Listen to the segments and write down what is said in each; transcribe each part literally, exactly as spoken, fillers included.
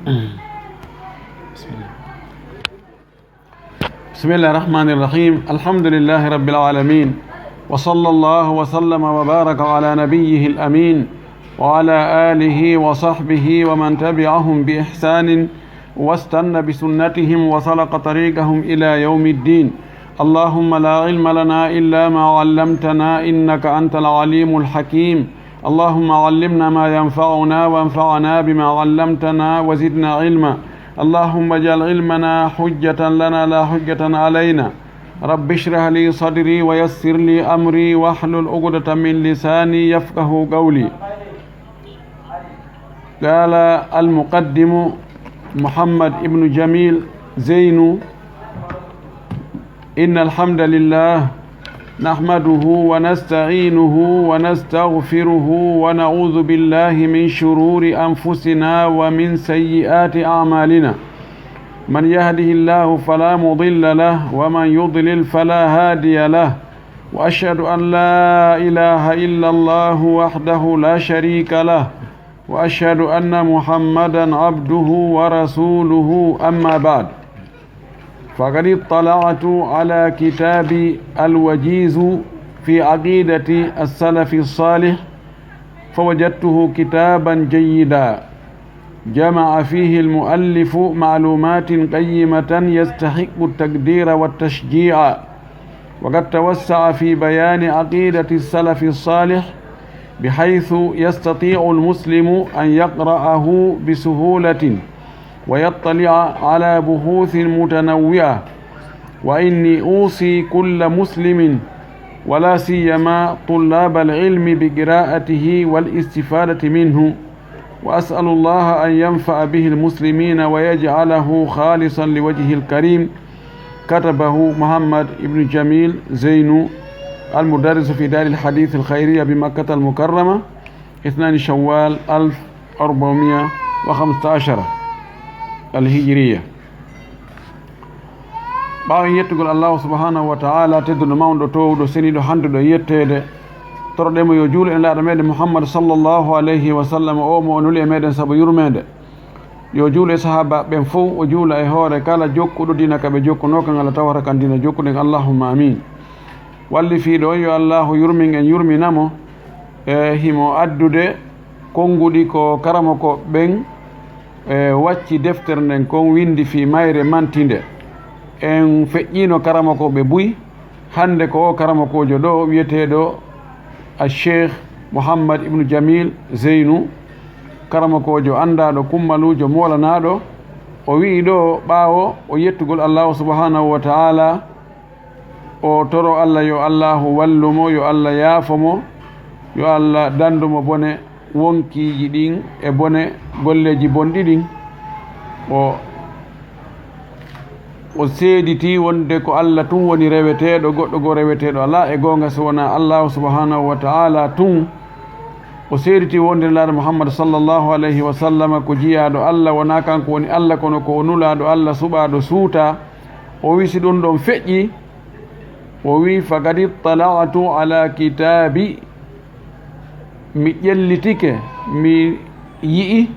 بسم الله. بسم الله الرحمن الرحيم. الحمد لله رب العالمين. وصلى الله وسلم وبارك على نبيه الأمين وعلى آله وصحبه ومن تبعهم بإحسان واستن بسنتهم وسلك طريقهم إلى يوم الدين. اللهم لا علم لنا إلا ما علمتنا إنك أنت العليم الحكيم. اللهم علمنا ما ينفعنا وانفعنا بما علمتنا وزدنا علما. اللهم اجعل علمنا حجة لنا لا حجة علينا. رب اشرح لي صدري ويسر لي أمري واحلل عقدة من لساني يفقه قولي. قال المقدم محمد بن جميل زين: إن الحمد لله نحمده ونستعينه ونستغفره ونعوذ بالله من شرور أنفسنا ومن سيئات أعمالنا. من يهده الله فلا مضل له ومن يضلل فلا هادي له. وأشهد أن لا إله إلا الله وحده لا شريك له. وأشهد أن محمدا عبده ورسوله. أما بعد، فقد اطلعت على كتاب الوجيز في عقيدة السلف الصالح، فوجدته كتابا جيدا جمع فيه المؤلف معلومات قيمة يستحق التقدير والتشجيع، وقد توسع في بيان عقيدة السلف الصالح بحيث يستطيع المسلم أن يقرأه بسهولة ويطلع على بحوث متنوعة. وإني أوصي كل مسلم ولا سيما طلاب العلم بقراءته والاستفادة منه، وأسأل الله أن ينفع به المسلمين ويجعله خالصا لوجهه الكريم. كتبه محمد بن جميل زين، المدرس في دار الحديث الخيرية بمكة المكرمة، اثنان شوال ألف وأربعمائة وخمسة عشر الهجرية. Ɓaawo yettugol Allahu subhanahu wa ta'ala, tedduɗo, mawɗo, toowɗo, seniiɗo, handuɗo e yetteede, toroɗen mo yo juulu e laaɗo meɗen Muhammad sallallahu alayhi wa sallam, o mo o nuli e meɗen sabu yurmeende. Yo juulu e sahaaba ɓen fow, o juula e hoore kala jokkuɗo diina ka ɓe jokkunoo kan, Allah tawata kan diina jokkuɗen. Allahumma amin. Wallifiiɗo on, yo Allahu yurmin en, yurmina mo. E himo addude konnguɗi ko karamoko ɓen, e, wacci deftere nden kon, windi fii mayre mantinde. En feƴƴiino karamokooɓe buy. Hannde ko o karamokoojo ɗo wi'eteeɗo Al-Sheikh Muhammad ibnu Jamil Zeynu, karamokoojo anndaaɗo, kummaluujo, moolanaaɗo. O wi'i ɗo, ɓaawo o yettugol Allahu subhanahu wa ta'ala, o toro Allah yo Allahu wallu mo, yo Allah yaafo mo, yo Allah dandu mo bone wonkiiji ɗin e bone golleeji bonɗi ɗin. O, o seediti wonde ko Allah tun woni reweteeɗo, goɗɗo goo reweteeɗo alaa e goonga so wonaa Allahu subhanahu wa ta'ala tun. O seediti wonde Nelaaɗo Muhammad sallallahu alayhi wa sallam ko jiyaaɗo Allah, wonaa kanko woni Allah, kono ko o nulaaɗo Allah, suɓaaɗo, suutaa. O wi'i si ɗun ɗon feƴƴi, o wi'i, "Faqad ittala'tu ala kitaabi," mi ƴellitike, mi yi'i,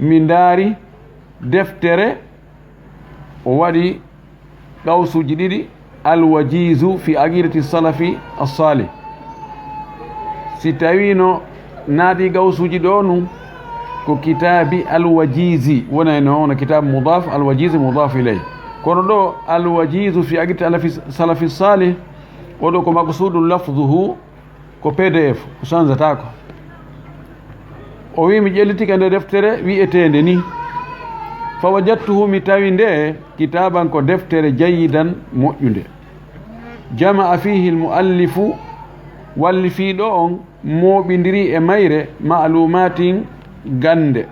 mi ndaari deftere, o waɗi qawsuuji ɗiɗi, Al-Wajizu fi aqidati salafi as-salih. Si tawiino naati qawsuuji ɗo nun, ko kitaabi Al-Wajizi wonayno, wona kitaabu mudaf, Al-Wajizi mudaf ilayh. Kono ɗo, Al-Wajizu fi aqidati alafi-, salafi salih, o ɗo ko maqsuudun lafzuhu, ko P D F, o sanzataako. O wi'i, mi ƴellitike nde deftere wi'eteende ni. Fa wajadtuhu, mi tawi nde kitaaban ko deftere jayyidan moƴƴunde. Jama'a fiihi al-mu'allifu, wallifiiɗo on mooɓindiri e mayre ma'luumaatin gannde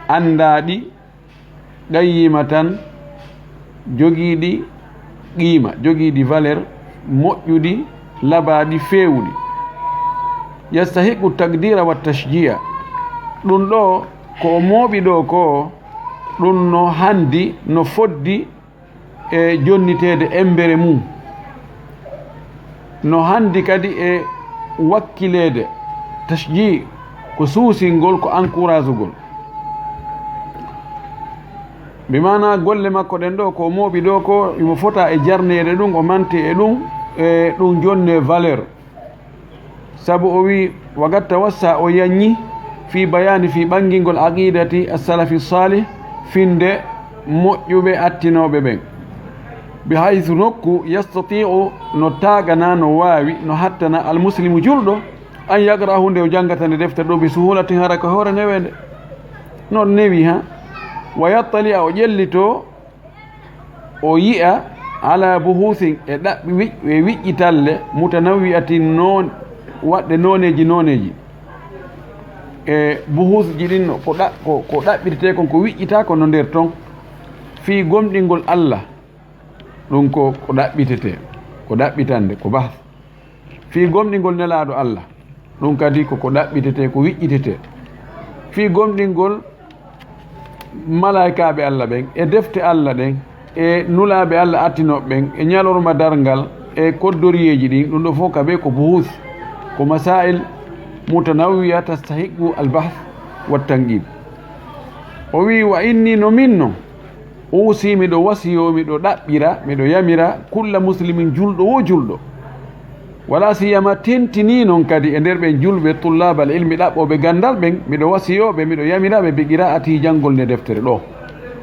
anndaaɗi, qayyimatan, jogiiɗi qiima, jogiiɗi valeur, moƴƴuɗi, labaaɗi, feewuɗi. Yastahiqqu taqdira wa tashji'a. Ɗun ɗo ko o mooɓi ɗo ko, ɗun no handi, no foddi e jonniteede embere mum. No handi kadi e wakkileede, tashji, ko suusingol, ko encouragugol. Bi maana golle makko ɗen ɗo, ko o mooɓi ɗo ko, imo fota e jarneede ɗum, o mante e ɗum, e ɗum jonne valeur. Sabu o wi, wa qad tawassa, o yaññi, fi bayaani, fi ɓanngingol aqidati as-salafi salih, finde moƴƴuɓe attinooɓe ɓen. Bi haythu, nokku, yastati'u, no taagana, no waawi, no hattana, al muslimu, julɗo, an yaqra'a, hunde o janngata nde deftere ɗo, bi suhulatin, hara ko hoore neweende. Non newi, ha? Wa yattali, a o ƴellito, o yi'a, ala buhusin, e ɗaɓɓi wiƴ-, e wiƴƴitalle, mutanawwi'atin, non, waɗɗe nooneeji nooneeji. E buhusji ɗin no ko ɗa-, ko, ko ɗaɓɓitetee kon, ko wiƴƴitaa ko no nder ton. Fii gomɗingol Allah, ɗum ko, ko ɗaɓɓitetee, ko ɗaɓɓitande, ko bahth. Fii gomɗingol Nelaaɗo Allah, ɗum kadi ko ko ɗaɓɓitetee, ko wiƴƴitetee. Fii gomɗingol malaa'ikaaɓe Allah ɓen, e defte Allah ɗen, e nulaaɓe Allah attinooɓe ɓen, e ñalorma darngal, e koddoriyeeji ɗin, ɗum ɗo fof ka ɓe ko buhuth, ko masaa'il mutanawwi'a tastahiqqu al-bahth wa tanqiib. O wi'i, wa inni, no min non, Uusi, miɗo wasiyoo, miɗo ɗaɓɓira, miɗo yamira, kulla muslimin, julɗo wo julɗo. Wala siyama, tentinii non kadi e nder ɓen julɓe, tullaabal ilmi, ɗaɓɓooɓe ganndal ɓen, miɗo wasiyoo ɓe, miɗo yamira ɓe, bi qiraa'ati, janngol nde deftere ɗo.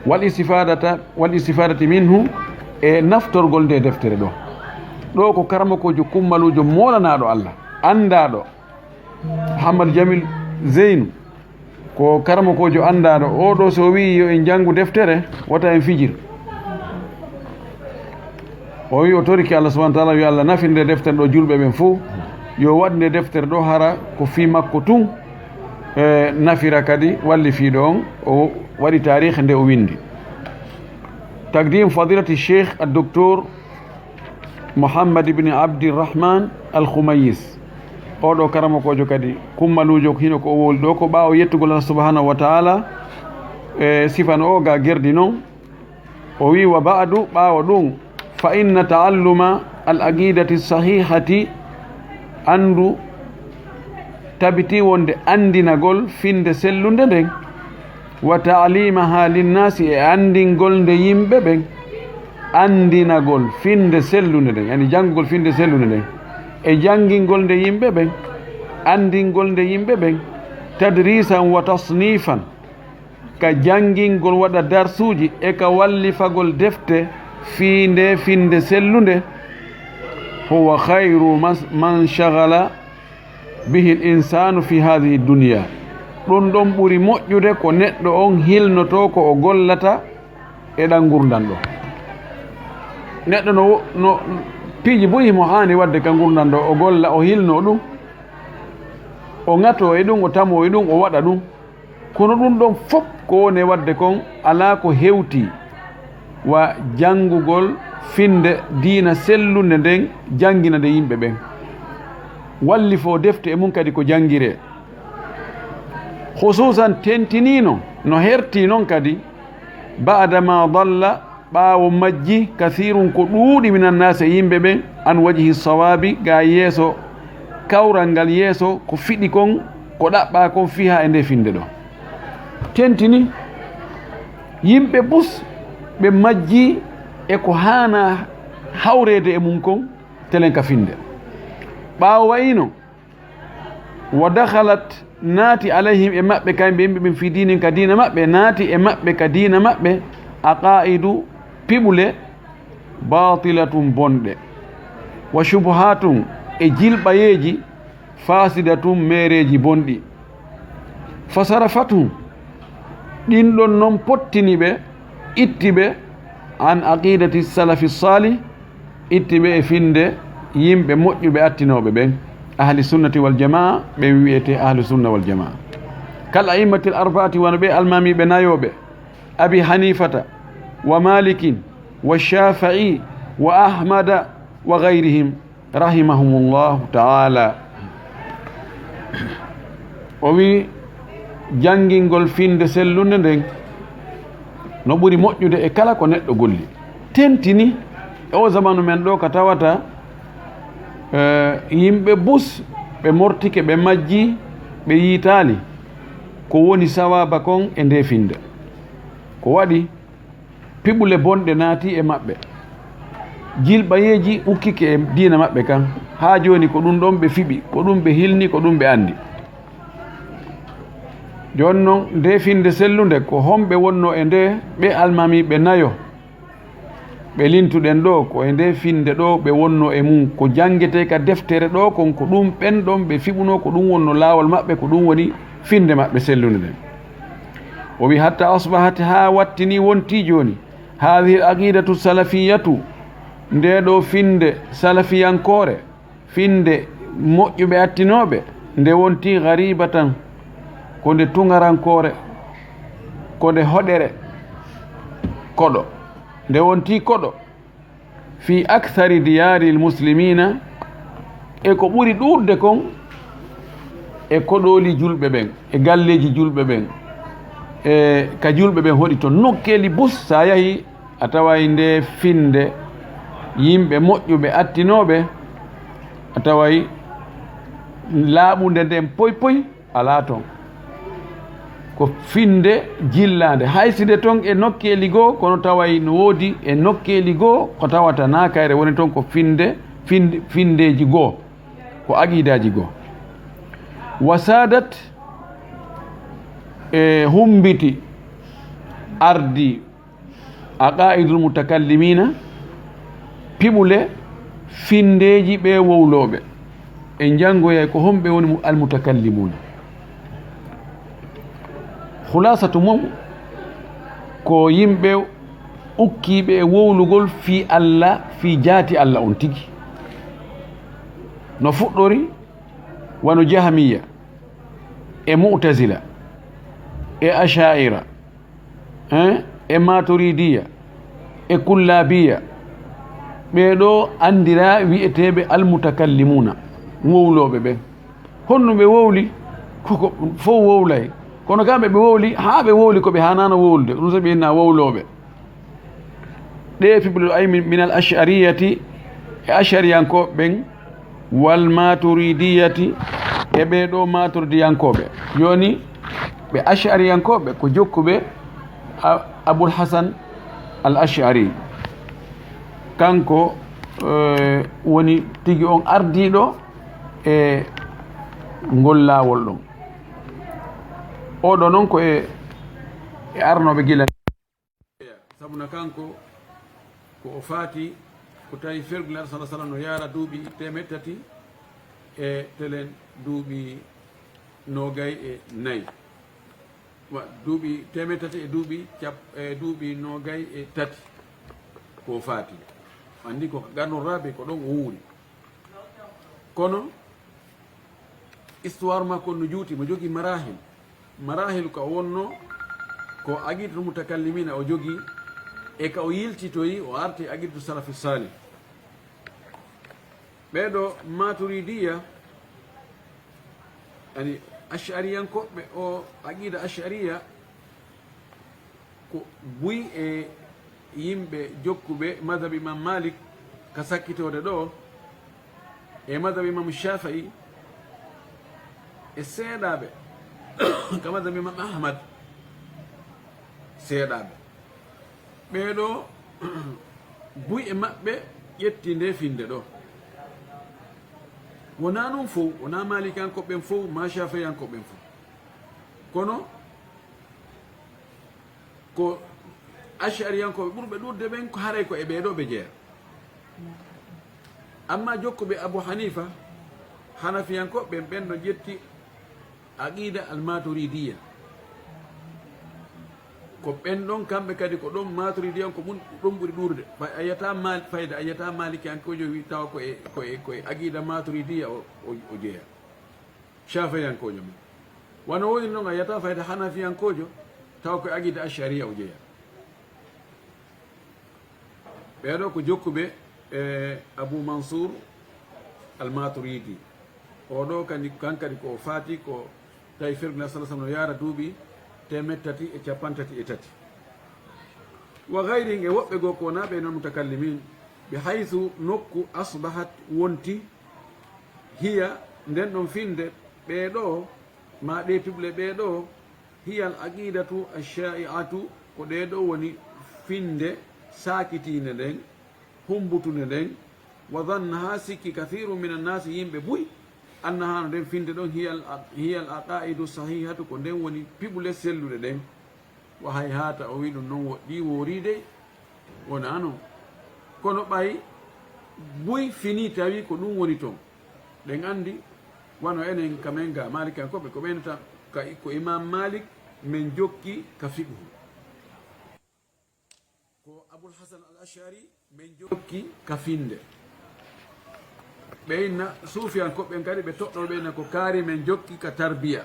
Wal istifadata, wal istifadati minhu, e naftorgol nde deftere ɗo. Ɗo ko karamokoojo kummaluujo moolanaaɗo Allah, anndaaɗo, Muhammad Jamil Zeynu. Ko karamokoojo anndaaɗo, oo ɗoo so o wi'i yo en janngu deftere, wota en fijir. O wi'i o torike Allah subhanahu wa taala, yo Allah nafir nde deftere ɗo julɓe ɓen fof, yo waɗ nde deftere ɗo hara ko fii makko tun, e nafira kadi wallifiiɗo on, o waɗi taariikh nde o winndi. Taqdim fadilati Cheikh al Docteur Muhammad ibn Abdirrahman al Khumayis. Oo ɗoo karamokoojo kadi kummaluujo, hino ko o wowli ɗoo, ko ɓaawo yettugol Allah subhanahu wa taala, e sifano o ga gerdi non. O wi'i, wa ba'du, ɓaawo ɗum, fa inna ta'alluma al aqidati sahihati, anndu, tabitii wonde anndinagol finde sellunde nden, wa ta'limaha linnaasi, e anndingol nde yimɓe ɓen, anndinagol finde sellunde nden, yani janngugol finde sellunde nden, e janngingol nde yimɓe ɓen, anndingol nde yimɓe ɓen, tadrisan wa tasnifan, ka janngingol waɗa darsuuji e ka wallifagol defte fii nde finde sellunde, huwa khayru man, man shaghala bihi l-insaanu fi haadihi dunya. Ɗum ɗon ɓuri moƴƴude ko neɗɗo on hilnotoo ko o gollata e ɗan ngurndan ɗo. Neɗɗo no, no piiji buy himo haani waɗde ka ngurndan ɗo, o golla, o hilnoo ɗum, o ŋatoo e ɗum, o tamoo e ɗum, o waɗa ɗum. Kono ɗum ɗon fof ko woni e waɗde kon, alaa ko hewti wa janngugol finde diina sellunde nden, janngina nde yimɓe ɓen. Wallifoo defte e mum kadi ko janngiree. Khususan tentiniino, no hertii non kadi, ba'da ma dalla, ɓaawo majji, kathirun, ko ɗuuɗi, minan naasi, e yimɓe ɓen, an wajhi sawaabi, ga yeeso, kawral ngal yeeso, ko fiɗi kon, ko ɗaɓɓaa kon, fiha, e nde finde ɗo. Tentini, yimɓe bus, ɓe majji e ko haana hawreede e mum kon, telen ka finde. Ɓaawo wa'ino, wa dakhalat, naati, alayhim, e maɓɓe, kamɓe yimɓe ɓen, fi diinin, ka diina maɓɓe, naati e maɓɓe ka diina maɓɓe, aqaidu, piɓule, batilatun, bonɗe, wa shubuhatun, e jilɓayeeji, fasidatun, meereeji bonɗi, fasarafathum, ɗin ɗon non pottini ɓe, itti ɓe, an aqidati salafi salih, itti ɓe e finde yimɓe moƴƴuɓe attinooɓe ɓen, ahli sunnati wal jamaa, ɓen wi'ete ahlu sunna wal jamaa. Kal a'immatil arba'ati, wano ɓe almaamiiɓe nayooɓe, Abi Hanifata, wa Malikin, wa Shafi'i, wa Ahmada, wa gayrihim, rahimahumullahu ta'ala. O wi, janngingol finde sellunde nden no ɓuri moƴƴude e kala ko neɗɗo golli. Tentini e o zamanu men ɗo ka tawata, eh, yimɓe bus ɓe mortike, ɓe majji, ɓe yiitaali ko woni sawaaba kon e nde finde. Ko waɗi Piɓule bonɗe naati e maɓɓe. Jilɓayeeji ukkike e diina maɓɓe kan. Haa jooni ko ɗum ɗon ɓe fiɓi, ko ɗum ɓe hilni, ko ɗum ɓe anndi. Jooni non, nde finnde sellunde, ko homɓe wonnoo e nde? Ɓe almaamiiɓe nayo ɓe lintuɗen ɗoo, ko e nde finnde ɗoo ɓe wonnoo e mum. Ko janngetee ka deftere ɗoo kon, ko ɗum ɓen ɗon ɓe fiɓunoo, ko ɗum wonnoo laawol maɓɓe, ko ɗum woni finnde maɓɓe sellunde nden. O wi, "Hatta asbahat", haa wattini wonti jooni, "haadihi al aqidatu salafiyatu", nde ɗoo finnde salafiyankoore, finnde moƴƴuɓe attinooɓe, nde wonti gharibatan, ko nde tuŋarankoore, ko nde hoɗere, koɗo. Nde wonti koɗo fi akthari diyaari al-muslimina, e ko ɓuri ɗuuɗde kon e koɗooli julɓe ɓen, e galleeji julɓe ɓen, e ka julɓe ɓen hoɗi ton. Nokkeeli bus, sa yahi, a taway nde finnde yimɓe moƴƴuɓe attinooɓe, a taway laaɓunde nden poy poy alaa ton. Ko finnde jillaande. Hay si nde ton e nokkeeli goo, kono taway no woodi e nokkeeli goo ko tawata naa kayre woni ton, ko finnde, finnde, finndeeji goo, ko aqiidaaji goo. Wa saadat, e humbiti, ardi, aqaa'idul mutakallimina, piɓule finndeeji ɓe wowlooɓe. En janngoyay ko homɓe woni mu-, almutakallimuna. Khulaasatu mum ko yimɓe ukkiiɓe e wowlugol fii Alla, fii jaati Alla on tigi. No fuɗɗori wano Jahmiya, e Mu'tazila, e Asha'ira, hein, e Maturidiya, e Kullabiya. Ɓee ɗoo anndiraa wi'eteeɓe almutakallimuna, wowlooɓe ɓen. Honno ɓe wowli? Koko fow wowlay. Kono kamɓe ɓe wowli, haa ɓe wowli ko ɓe haanaano wowlude. Ɗum sabi en na wowlooɓe. Ɗee piɓle ɗo, ay min, minal ash'ariyati, e ash'ariyankooɓe ɓen, wal maturidiyati, e ɓee ɗoo maturidiyankooɓe. Jooni, ɓe ash'ariyankooɓe ko jokkuɓe A-, Abul Hasan al Ash'ari. Kanko, eh, woni tigi on ardiiɗo e ngol laawol ɗon. Oɗo non ko e, e arnooɓe gila. Sabuna kanko ko o faati, ko tawi fergu Nulaaɗo sallallaahu alayhi wa sallam no yaara duuɓi teemeɗɗe tati e telen duuɓi noogay e nayi. Wa-, duuɓi teemeɗɗe tati e duuɓi cap-, e duuɓi noogay e tati ko o faati. Anndi ko Qarnu Raabi ko ɗon o wuuri. Kono histoire makko no juuti, mo jogii marahil. Marahil ko o wonno ko aqidatul mutakallimina o jogii, e ka o yiltitoyi, o arti aqidatul salafi salih. Ɓeeɗo maturidiya, yani ash'ariyankooɓe, o aqida ash'ariya, ko buy e yimɓe jokkuɓe madhab Imam Malik ka sakkitoode ɗo, e madhab Imam Shafi'i, e seeɗaaɓe ka madhab Imam Ahmad, seeɗaaɓe. Ɓeeɗo buy e maɓɓe ƴetti nde finnde ɗo. Wonaa non fow, wonaa Malikiyankooɓe ɓen fow, maa Shafi'iyankooɓe ɓen fow. Kono ko Ash'ariyankooɓe ɓurɓe ɗuuɗde ɓen, ko haray ko e ɓee ɗoo ɓe jeyaa. Ammaa jokkuɓe Abu Hanifa, Hanafiyankooɓe ɓen, ɓen no ƴetti aqida al-Maturidiya. Ko ɓen ɗon, kamɓe kadi ko ɗon Maturidiyan ko ɓun-, ɗon ɓuri ɗuuɗude. Fa-, a yiyata Mal-, fayda, a yiyata Malikiyankoojo wi tawa ko e, ko e, ko e aqida Maturidiya o, o, o jeyaa. Shafi'iyankoojo men. Wano woni non, a yiyata fayda Hanafiyankoojo tawa ko e aqida Ash'ariya o jeyaa. Ɓeeɗo ko jokkuɓe e Abu Mansur al-Maturidi. Oɗo kadi, kan kadi ko o faati ko tawi fergu Nulaaɗo sallallaahu alayhi wa sallam no yaara duuɓi teemeɗɗe tati e cappanɗe tati e tati. Wa ghayrihim, e woɓɓe goo ko wonaa ɓe non mutakallimin, bi haythu, nokku, asbahat, wonti, hiya, nden ɗon finnde, ɓee ɗoo, maa ɗee piɓle ɓee ɗoo, hiya al aqidatu ash-sha'i'atu, ko ɗee ɗoo woni finde saakitiinde nden, humbutunde nden, wa dhanna, haa sikki, kathiirun minan naasi, yimɓe buy, annahaa, no nden finde ɗon, hiyal, hiyal aqaa'idu sahiihatu, ko nden woni piɓule selluɗe ɗen. Wa hayhaata, o wi'i ɗum non woɗɗii, woorii dey, wonaa non. Kono ɓay buy finii tawi ko ɗum woni ton, ɗen anndi, wano enen ka men ga Maalikankoɓe, ko ɓeynata ka, ko Imaam Maalik men jokki ka fiqhu. Ko Abul Hasan al Ashari men jokki ka finde. Ɓe inna suufiyankoɓe ɓen kadi ɓe toɗɗo ɓe inna ko kaari men jokki ka tarbiya.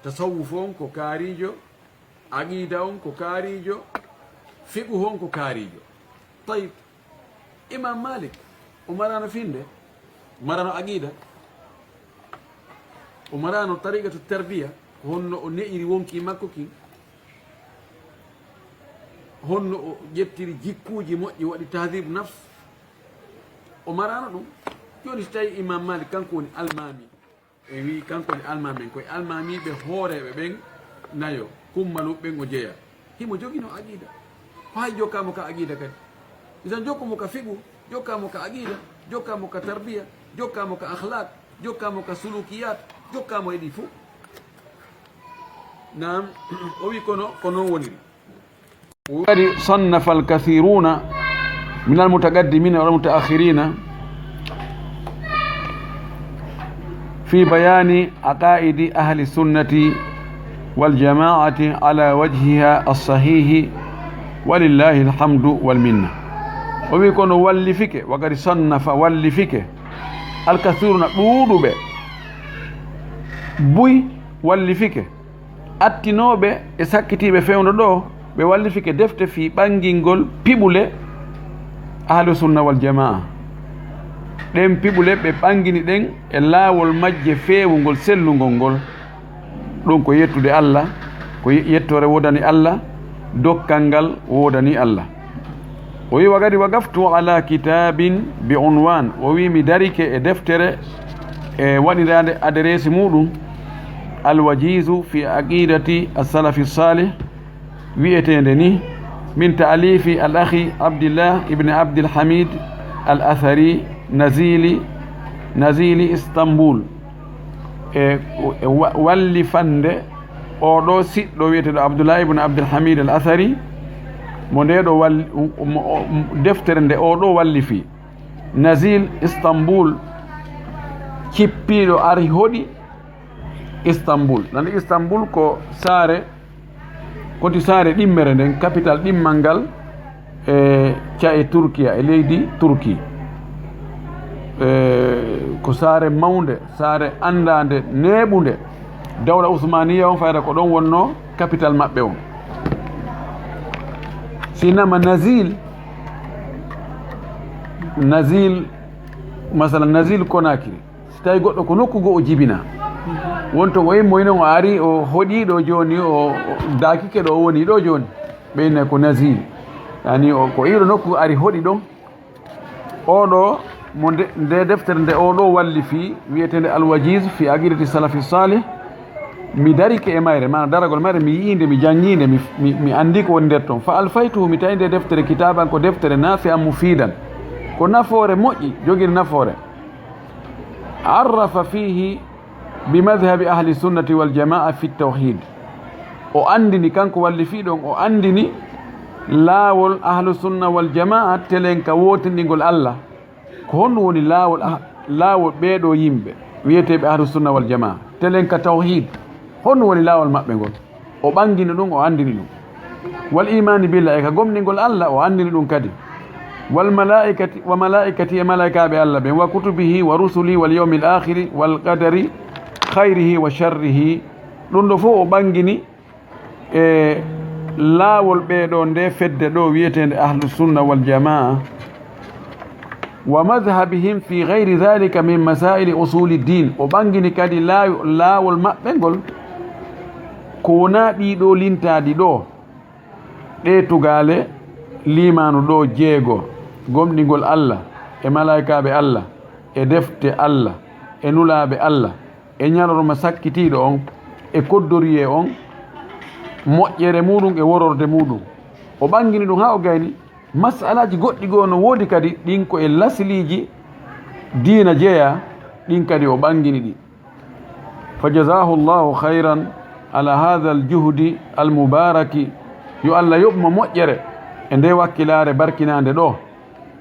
Tasawuf on ko kaarijo, aqida on ko kaarijo, fiqhu on ko kaarijo. Tayyib, Imam Malik, o marano finde, o marano aqida, o marano tariqatu tarbiya, ko honno o ne'iri wonki makko kin, honno o ƴettiri jikkuuji moƴƴi, waɗi tahdibu nafs, o marano ɗum. Joni si tawi Imam Malik kanko woni almami, en wi kanko woni almami, en koye almamiɓe hooreɓe ɓen nayo, kummaluɓe ɓen o jeeya. Himo jogino aqida. Ko hay jokka mo ka aqida kadi. Isan jokku mo ka fiqhu, jokka mo ka aqida, jokka mo ka tarbiya, jokka mo ka akhlaq, jokka mo ka sulukiyat, jokka mo e ɗi fof. Naam, o wi kono ko non woniri. وقد صنف الكثيرون من المتقدمين والمتأخرين في بيان عقائد أهل السنة والجماعة على وجهها الصحيح ولله الحمد والمنة. O wi kono wallifike, وقد صنف, wallifike, الكثيرون, ɗuuɗuɓe buy wallifike. Attinooɓe e sakkitiiɓe fewndo ɗoo, ɓe wallifike defte fii ɓangingol piɓule Ahlu Sunna wal Jamaa. Ɗen piɓule ɓe ɓangini ɗen e laawol majje feewungol, sellungol ngol. Ɗum ko yettude Allah, ko ye-, yettoore woodani Allah, dokkal ngal woodani Allah. O wi, وقد وقفت على كتاب بعنوان, o wi mi darike e deftere e waɗiraande adereesi muuɗum, الوجيز في عقيدة السلف الصالح, wi'eteende ni, من تأليف الأخ عبد الله بن عبد الحميد الأثري نزيل، نزيل إسطنبول. E, e wa-, wallifannde oo ɗoo siɗɗo wi'eteeɗo Abdullah ibn Abdul Hamid al Athari, mo ndee ɗoo wall-, mo, o, deftere nde oo ɗoo wallifi. Nazil Istanbul, cippiiɗo ari hoɗi Istanbul. Nande Istanbul ko saare, koti saare ɗimmere nden, capital ɗimmal ngal e ca'e Turkiya, e leydi Turki. E, ko saare mawnde, saare anndaande, neeɓunde. Dawla Usmaniya on, fayda ko ɗon wonnoo capital maɓɓe on. Si nama Nazil, Nazil, masalan, Nazil Conakry, si tawi goɗɗo ko nokku goo o jibina, wonto o immoyi non, o ari, o hoɗi ɗo jooni, o, o daakike ɗo o woni ɗo jooni, ɓe inna ko Nazil. Yani o, ko iɗo nokku ari hoɗi ɗon. Oo ɗoo, mo nde, nde deftere nde oo ɗoo wallifi, wi'eteende Al-Wajiz fi Aqidati Salafi Salih, mi darike e mayre, maana daragol mayre, mi yi'ii nde, mi janngii nde, mi, mi, mi anndii ko woni nder ton. Fa alfaytuhu, mi tawi nde deftere kitaaban, ko deftere naafi'an mufiidan, ko nafoore moƴƴi, jogii nafoore. Arrafa fiihi bi madhhabi ahli sunnati wal jamaa fi tawhid. O anndini, kanko wallifiiɗo on, o anndini laawol ahlu sunna wal jamaa, telen ka wootindingol Allah. Ko honɗum woni laawol ah-, laawol ɓee ɗoo yimɓe wi'eteeɓe ahlu sunna wal jamaa? Telen ka tawhid. Honɗum woni laawol maɓɓe ngol? O ɓangini ɗum, o anndini ɗum. Wal imaani billah, e ka gomɗingol Allah, o anndini ɗum kadi. Wal malaa'ikati, wa malaa'ikati, e malaa'ikaaɓe Allah ɓen, wa kutubihi, wa rusuli, wal yawmil aakhiri, wal qadari khayrihi wa sharrihi. Ɗum ɗoo fof o ɓangini e laawol ɓee ɗoo, nde fedde ɗoo wi'eteende Ahlu Sunna wal Jamaa. Wa madhhabihim fi ghayri dhalika min masaili usuli din. O ɓangini kadi laaw-, laawol maɓɓe ngol, ko wonaa ɗii ɗoo lintaaɗi ɗoo, ɗee tugaale liimaanu ɗoo jeego, gomɗingol Allah e malaa'ikaaɓe Allah e defte Allah e nulaaɓe Allah e ñalorma sakkitiiɗo on e koddoriyee on, moƴƴere muuɗum e wororde muuɗum. O ɓangini ɗum haa o gayni. Masalaaji goɗɗi goo no woodi kadi, ɗin ko e lasliiji diina jeyaa, ɗin kadi o ɓangini ɗi. Fa jazaahu Allahu khayran ala haadha al-juhdi al-mubaaraki. Yo Allah yoɓ mo moƴƴere e nde wakkilaare barkinaande ɗoo.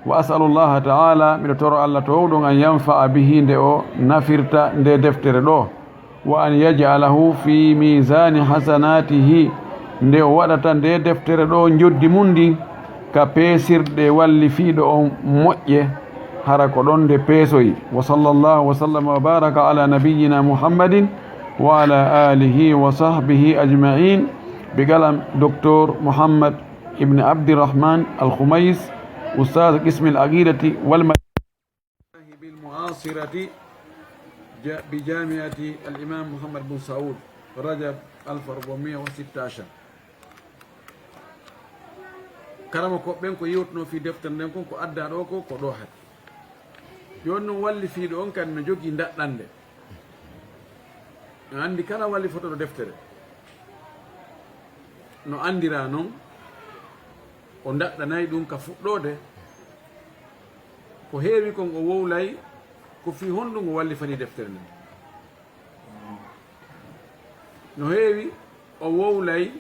Wa as'alu Allaha ta'ala, miɗo toro Allah toowɗo on, an yanfa'a bihi, nde o nafirta nde deftere ɗoo. Wa an yaj'alahu fi miizaani hasanaatihi, nde o waɗata nde deftere ɗoo njoddi mum ndin ka peesirɗe wallifiiɗo on moƴƴe, hara ko ɗon nde peesoyi. Wa sallallahu wa sallama wa baaraka ala nabiyyina Muhammadin wa ala aalihi wa sahbihi ajma'iin. Bi galam Doktor Muhammad ibn Abdirrahman Al-Khumays, Ustaaz Qismil Aqidati wal Madaahibil Mu'asirati, ja-, bi Jaami'ati Al-Imaam Muhammad bin Saud, Rajab alf wa arba'miya wa sittashar. Karamokooɓe ɓen ko yewtuno fii deftere nden kon, ko addaa ɗoo ko, ko ɗoo hadi. Jooni non, wallifiiɗo on kadi no jogii ndaɗɗande. No anndi kala wallifotooɗo deftere, no anndiraa non, o ndaɗɗanay ɗum ka fuɗɗoode. Ko heewi kon o wowlay ko fii honɗum o wallifani deftere nden. No heewi o wowlay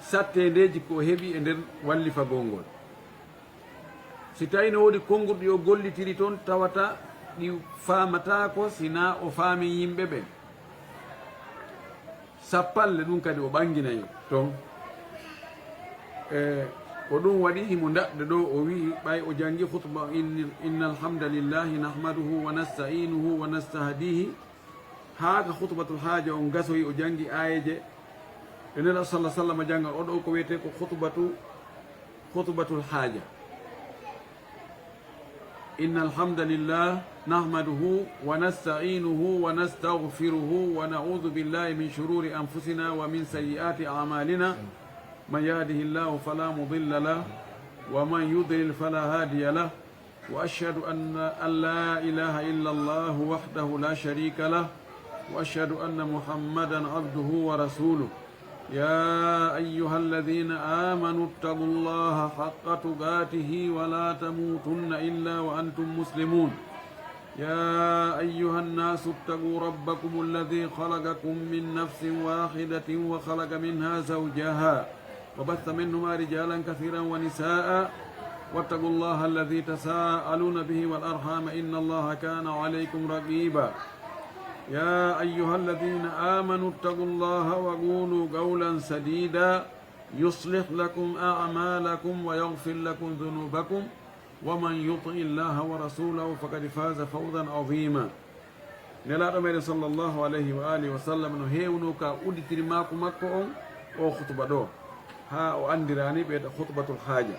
satteendeeji ko o heɓi e nder wallifagol ngol. Si tawii no woodi konguɗi o gollitiri ton, tawata ɗi faamataako si naa o faami yimɓe ɓen. Sappalle ɗum kadi o ɓanginay ton. E ko ɗum waɗi himo ndaɗɗa ɗoo, o wi'i, ɓay o jangi khutba, in-, "Innal hamdalillahi nahmaduhu wa nasta'inuhu wa nastahdihi." Haa ka khutbatul haaja on gasoyi, o jangi aayeeje ɗe Nelaaɗo sallallahu alaihi wasallam janga, o ɗoo ko wi'etee ko khutbatu, khutbatul haaja. إن الحمد لله نحمده ونستعينه ونستغفره ونعوذ بالله من شرور أنفسنا ومن سيئات أعمالنا. من يهده الله فلا مضل له ومن يضلل فلا هادي له. وأشهد أن، أن لا إله إلا الله وحده لا شريك له. وأشهد أن محمدا عبده ورسوله. يا أيها الذين آمنوا اتقوا الله حق تقاته ولا تموتن إلا وأنتم مسلمون. يا أيها الناس اتقوا ربكم الذي خلقكم من نفس واحدة وخلق منها زوجها وبث منهما رجالا كثيرا ونساء واتقوا الله الذي تساءلون به والأرحام إن الله كان عليكم رقيبا. يا أيها الذين آمنوا اتقوا الله وقولوا قولا سديدا يصلح لكم أعمالكم ويغفر لكم ذنوبكم ومن يطع الله ورسوله فقد فاز فوزا عظيما. Nelaaɗo meɗen sallallahu alayhi wa alihi wa sallam no heewno ka udditirmaaku makko on, o khutba ɗoo, haa o anndiraani ɓe ta khutbatul haaja.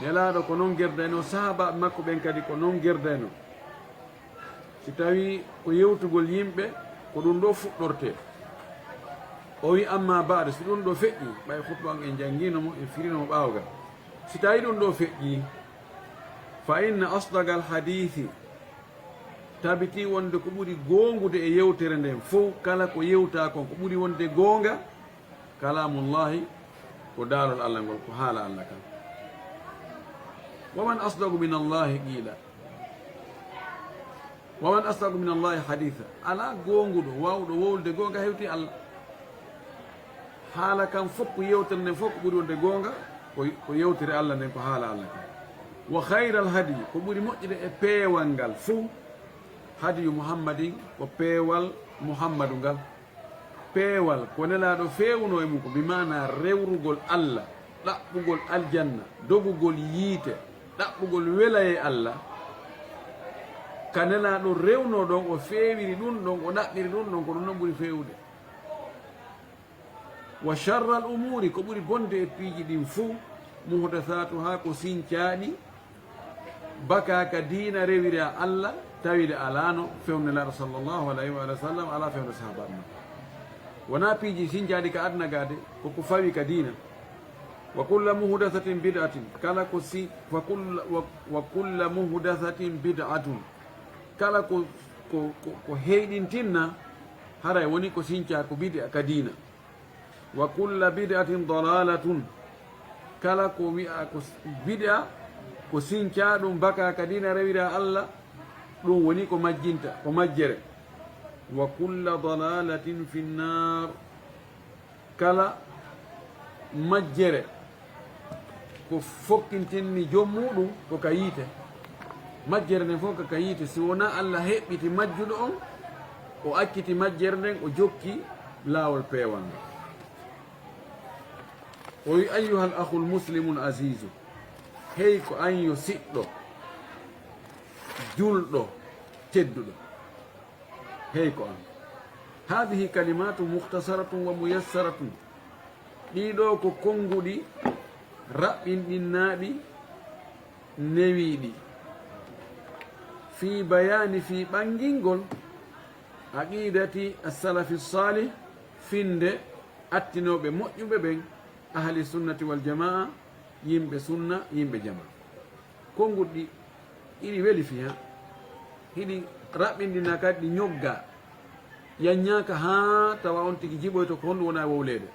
Nelaaɗo ko non gerdayno, sahaabaaɓe makko ɓen kadi ko non gerdayno. Si tawii ko yewtugol yimɓe, ko ɗum ɗoo fuɗɗortee. O wi, "Amma ba'du," si ɗum ɗoo feƴƴii, ɓay khutba on en janngiino mo, en firiino mo ɓaawo gaa. Si tawii ɗum ɗoo feƴƴii, "fa inna asdaqal hadiisi," tabitii wonde ko ɓuri goongude e yewtere nden fow, kala ko yewtaa kon, ko ɓuri wonde goonga, "kalaamullahi," ko daalol Allah ngol, ko haala Allah kan. "Wa man asdaqu minallahi qiila." "Wa man asdaqu minallahi hadiisa." Alaa goonguɗo waawuɗo wowlude goonga hewti Allah. Haala kan fof ko yewtere nden fof ko ɓuri wonde goonga, ko, ko yewtere Allah nden, ko haala Allah kan. "Wa khayral hadyi," ko ɓuri moƴƴude e peewal ngal fof, "hadyu Muhammadin," ko peewal Muhammadu ngal. Peewal ko Nelaaɗo feewunoo e mum ko, bi maanaa rewrugol Allah, ɗaɓɓugol aljanna, dogugol yiite, ɗaɓɓugol welayee Allah. Ka Nelaaɗo rewnoo ɗon, o feewiri ɗum ɗon, o ɗaɓɓiri ɗum ɗon, ko ɗum ɗon ɓuri feewude. "Wa sharral umuuri," ko ɓuri bonde e piiji ɗin fuu, "muhdasaatuhaa," ko sincaaɗi, baka ka diina rewira Allah, tawide alaano fewndo Nelaaɗo sallallahu alayhi wa sallam, alaa fewndo sahaabaaɓe makko. Wonaa piiji sincaaɗi ka aduna gaa de, ko ko fawi ka diina. "Wa kulla muhdasatin bid'atin," kala ko si-, wa kulla, wa, "wa kulla muhdasatin bid'atun," kala ko, ko, ko, ko heyɗintinna, haray woni ko sincaa, ko bid'a ka diina. Wa kulla bid'atin dalalatun. Kala ko wi'a ko s-, bid'a, ko sinca ɗum baka ka diina rewira Allah, ɗum woni ko majjinta, ko majjere. Wa kulla dalalatin finnar. Kala majjere ko fokkintinni jom muɗum ko ka yiite. Majjere nden fof ko ka yiite, si wonaa Allah heɓɓiti majjuɗo on, o acciti majjere nden, o jokki laawol peewal ngol. O wi, "Ayyuhal akhul muslimul azizu, hey ko an yo siɗɗo, julɗo, tedduɗo." Hey ko an. Hadihi kalimatu mukhtasaratun wa muyassaratun. Ɗiɗo ko konnguɗi raɓɓinɗinnaaɗi, newiiɗi. Fi bayani, fi ɓanngingol aqidati as-salafi salih, finde attinooɓe moƴƴuɓe ɓen, ahli sunnati wal jamaa, yimɓe sunna, yimɓe jamaa. Konnguɗi ɗi, hiɗi weli fiya, hiɗi raɓɓinɗina kadi, ɗi ñogga, yaññaaka haa tawa on tigi jiɓoyto ko honɗum wona e wowleede.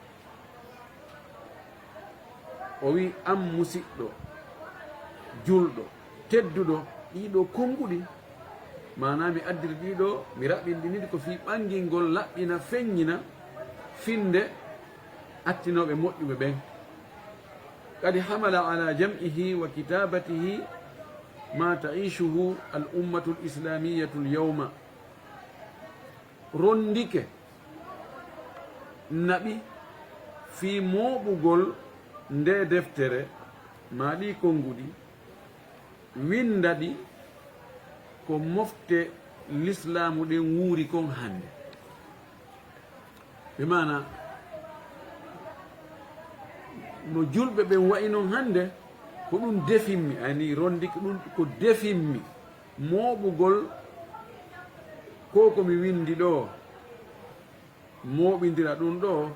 O wi, "An musiɗɗo, julɗo, tedduɗo, ɗiɗo konnguɗi, maanaa mi addiri ɗiɗo, mi raɓɓinɗiniɗi ko fii ɓanngingol, laɓɓina, feññina, finde attinooɓe moƴƴuɓe ɓen." Qad hamala ala jam'ihi wa kitabatihi ma ta'ishuhu al ummatul islamiyatul yawma. Rondike naɓi fii mooɓugol nde deftere ma ɗi konnguɗi, winnda ɗi ko mofte lislaamu ɗen wuuri kon hannde. Bi maana, no julɓe ɓen wayi non hannde, ko ɗum defimmi, ani rondike ɗum ko defimmi, mooɓugol ko ko mi winndi ɗoo, mooɓindira ɗum ɗoo,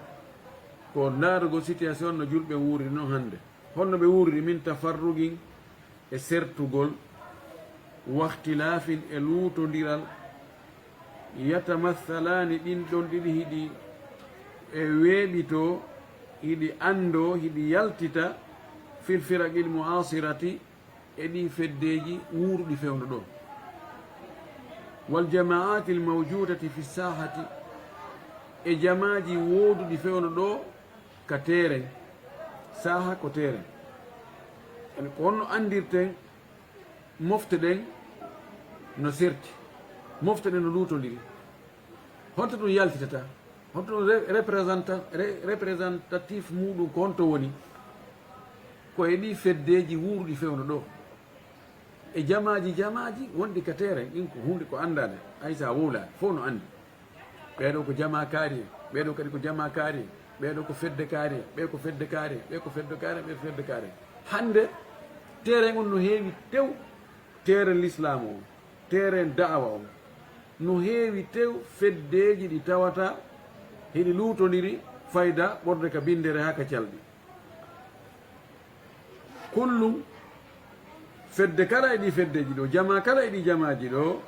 ko ndaarugol situation no julɓe wuuriri non hannde. Honno ɓe wuuriri? Min tafarrugin, e sertugol, waxtilaafin, e luutondiral, yatamassalaani, ɗin ɗon ɗiɗi hiɗi e weeɓitoo, hiɗi anndoo, hiɗi yaltita, fil firaqil mu'asirati, e ɗi feddeeji wuuruɗi fewndo ɗoo, wal jama'atil mawjudati fi sahati, e jamaaji wooduɗi fewndo ɗoo, ka teeren, saaha ko teeren. En ko honno anndirten mofte ɗen no serti, mofte ɗen no luutondiri? Honto ɗum yaltitata? Honto ɗum re-, représenta-, re-, représentatif muɗum ko honto woni? Ko e ɗi feddeeji wuuruɗi fewndo ɗoo. E jamaaji, jamaaji wonɗi ka teeren, ɗin ko huunde ko anndaande, hay so a wowlaani, fof no anndi. Ɓee ɗoo ko jamaa kaari en, ɓee ɗoo kadi ko jamaa kaari en, ɓee ɗoo ko fedde kaari en, ɓee ko fedde kaari en, ɓee ko fedde kaari en, ɓee ko fedde kaari en. Hannde, teeren on no heewi tew, teeren lislaamu on, teeren da'awa on, no heewi tew feddeeji ɗi tawata hiɗi luutondiri fayda ɓorde ka binndere haa ka calɗi. Kullum, fedde kala e ɗi feddeeji ɗoo, jamaa kala e ɗi jamaaji ɗoo,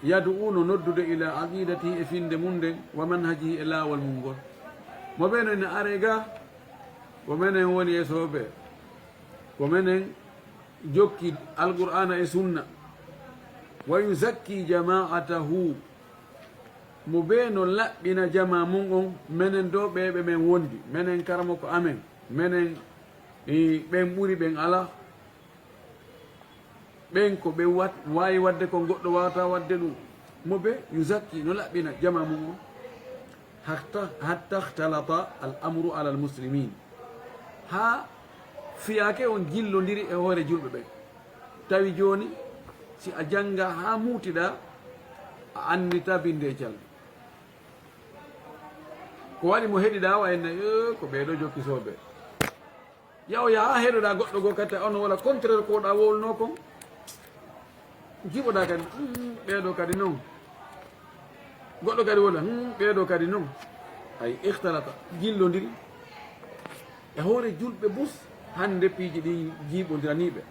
yad'u, no noddude, ila aqidatihi, e finde mum nden, wa manhajihi, e laawol mum ngol. Mo ɓe no ina are ga, ko menen woni e soobe, ko menen jokki Alqur'aana e Sunna. Wa yuzakki jama'atahu, mo ɓe no laɓɓina jamaa mum on, menen ɗoo ɓee ɓe men wondi, menen karamoko amen, menen, e, ɓen ɓuri ɓen alaa. Ɓen ko ɓe wat-, waawi waɗde kon goɗɗo waawataa waɗde ɗum. Mo ɓe yuzakki, no laɓɓina jamaa mum on. Hatta, hatta ikhtalata al amru ala al muslimin. Haa fiyaake on jillondiri e hoore julɓe ɓen. Tawi jooni, si a jannga haa muutiɗaa, a anndita binnde e calɗi. Ko waɗi mo heɗiɗaa wa en na, "Ee, ko ɓee ɗoo jokki soobe." Yaw, yaha heɗoɗaa goɗɗo goo kadi, tawi on wala contraire ko ɗa wowlunoo kon. Jiɓoɗaa kadi, "Hmm, ɓee ɗoo kadi non." Goɗɗo kadi wala, "Hmm, ɓee ɗoo kadi non." Ay, ikhtalata, jillondiri. E hoore julɓe bus, hannde piiji ɗi jiiɓondiranii ɓe.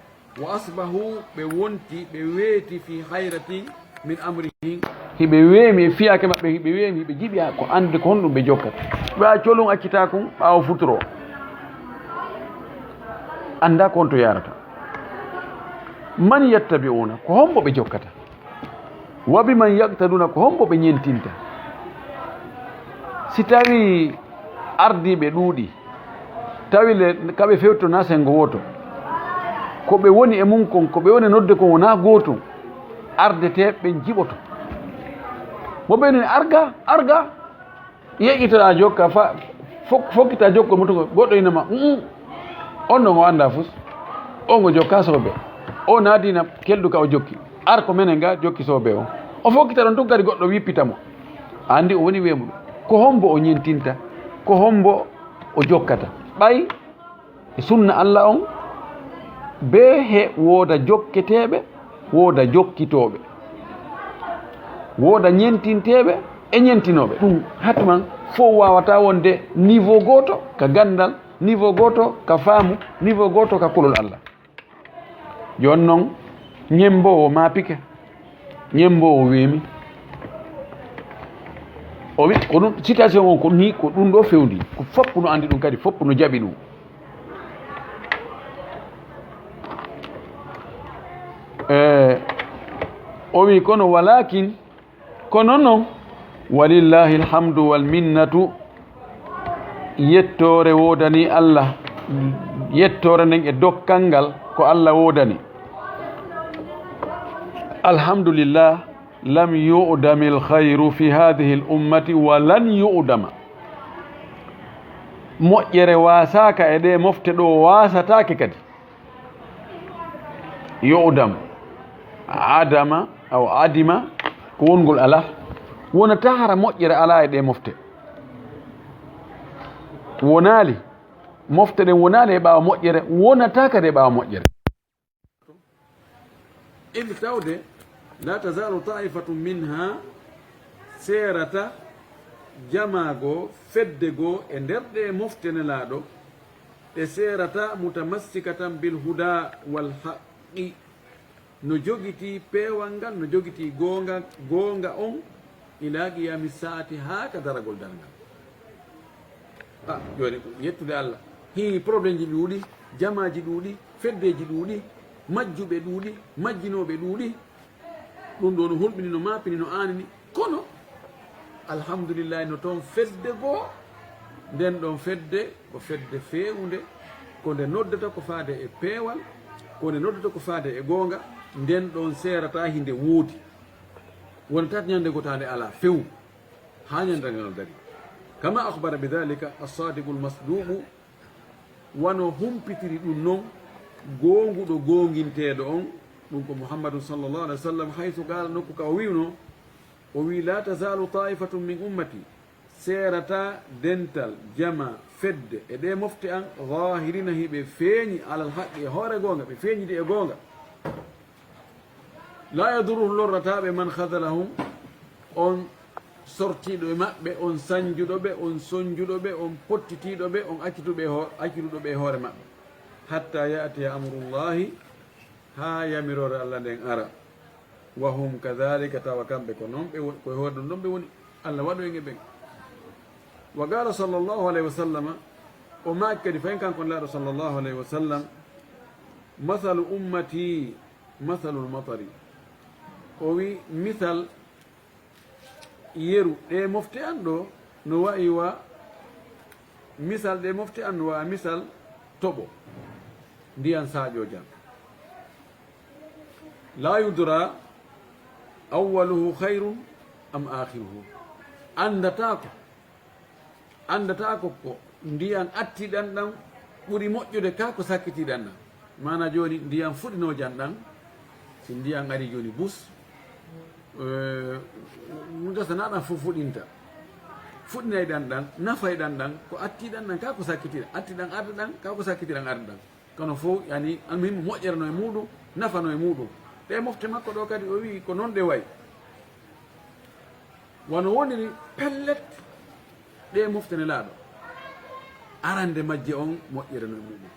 Wa asbahu, ɓe wonti, ɓe weeti, fi hayratin min amrihim, Hiɓe weemi e fiyaake maɓɓe, hiɓe weemi, hiɓe jiɓi ko anndude ko honɗum ɓe jokkata. Ɓe a colum accita kon ɓaawo futuro. Annda ko honto yarata. Man yattabi'una, ko hombo ɓe jokkata? Wa bi man yaqtaduna, ko hombo ɓe ñentinta? Si tawi ardiiɓe ɗuuɗi, tawi le, ka ɓe fewto na sengo woto, ko ɓe woni e mum kon, ko ɓe woni nodde kon wona gootum, ardete ɓen jiɓoto. Mo ɓe ni arga, arga, yeƴƴitoɗa jokka, fa, fok-, fokkita jokkol mo to goɗɗo ina ma, "Mm, mm. On ɗon o annda fus. O ngo jokka soobe. O naadina keldu ka o jokki. Ar ko menen ga jokki soobe o." O fokkita ɗon tun kadi goɗɗo wippita mo. Andi o woni wemuɗo. Ko hombo o ñentinta? Ko hombo o jokkata? Ɓay e sunna Allah on, be he wooda jokketeeɓe, wooda jokkitooɓe, wooda ñentinteeɓe e ñentinooɓe. Ɗum hatman fof wawata wonde niveau gooto ka gandal, niveau gooto ka faamu, niveau gooto ka kulol Allah. Jooni noon, ñemmboowo maapike, ñemmboowo weemi. O wi, ko ɗum, citation on ko ni, ko ɗum ɗo fewndi. Ko fof no anndi ɗum kadi, fof no jaɓi ɗum. E, o wi, kono walakin, kono noon, walillahi alhamdu wal minnatu, yettoore woodani Allah, yettoore nden e dokkal ngal ko Allah woodani. Alhamdulillah, lam yu'damil khayru fi hadhihi al ummati wa lan yu'dama. Moƴƴere waasaaka e ɗe mofte ɗo, waasataake kadi. Yu'dam, adama, aw adima, ko wongol alaa. Wonata hara moƴƴere alaa e ɗe mofte. Wonaali, mofte ɗen wonaali e ɓaawo moƴƴere, wonata kadi e ɓaawo moƴƴere. Ɓe tawde, la tazalu ta'ifatun minha, seerata jamaa goo, fedde goo e nder ɗe mofte Nelaaɗo, ɓe seerata mutamassikatan bil huda wal haqqi, no jogitii peewal ngal, no jogitii goonga, goonga on, ila qiyami saati, haa ka daragol darngal. Ah, jooni ko yettude Allah. Hii, problème ji ɗuuɗi, jamaaji ɗuuɗi, feddeji ɗuuɗi, majjuɓe ɗuuɗi, majjinooɓe ɗuuɗi. Ɗum ɗo no hulɓini, no maapini, no aanini. Kono, alhamdulillahi, no toon fedde goo. Nden ɗon fedde ko fedde feewunde, ko nde noddata ko faade e peewal, ko nde noddata ko faade e goonga. Nden ɗon seerata hinde woodi. Wonata ñande goo taa nde alaa few, haa ñande ngal dari. Kama akhbara bi dhalika as-sadiqul masduqu, wano humpitiri ɗum non goonguɗo goonginteeɗo on, ɗum ko Muhammadun sallallahu alaihi wasallam, haythu qala, nokku ka o wi'uno, o wi, "La tazalu ta'ifatun min ummati," seerata dental, jama, fedde, e ɗe mofte an, zahirina, hiɓe feeñi, alal haqqi, e hoore goonga, ɓe feeñidi e goonga. La yadurruhum, lorrataa ɓe, man khadhalahum, on sortiiɗo e maɓɓe, on sanjuɗo ɓe, on sonjuɗo ɓe, on pottitiiɗo ɓe, on accutuɓe e ho-, accuɗuɗo ɓe e hoore maɓɓe. Hatta ya'tiya amrullahi, haa yamiroore Allah nden ara. Wa hum kadhalika, tawa kamɓe ko non ɓe woni, ko e hoore ɗum ɗon ɓe woni. Allah waɗu en e ɓen. Wa qala sallallahu alayhi wa sallama, o maaki kadi fayin kanko Nelaaɗo sallallahu alayhi wa sallam, "Mathalu ummati mathalul matari." O wi, misal yeru ɗe mofte an ɗo no wa'i wa, misal ɗe mofte an no wa'a misal toɓo, ndiyan saaƴojan. La yudra awwaluhu khayrun am akhiruhu. Anndataako, anndataako ko ndiyan attiɗan ɗan ɓuri moƴƴude ka ko sakkitiɗan ɗan. Maana jooni ndiyan fuɗinoojan ɗan, si ndiyan ari jooni bus, eh, ɗum gasa na ɗan fof fuɗinta. Fuɗinayɗan ɗan, nafayɗan ɗan, ko attiɗan ɗan ka ko sakkitiɗan, attiɗan arde ɗan ka ko sakkitiɗan arde ɗan. Kono fof, yani, almuhimmu moƴƴere no e muɗum, nafa no e muɗum. Ɗe mofte makko ɗo kadi o wi'i ko non ɗe wayi. Wano woniri pellet ɗe mofte Nelaaɗo. Arande majje on moƴƴere no e muɗum.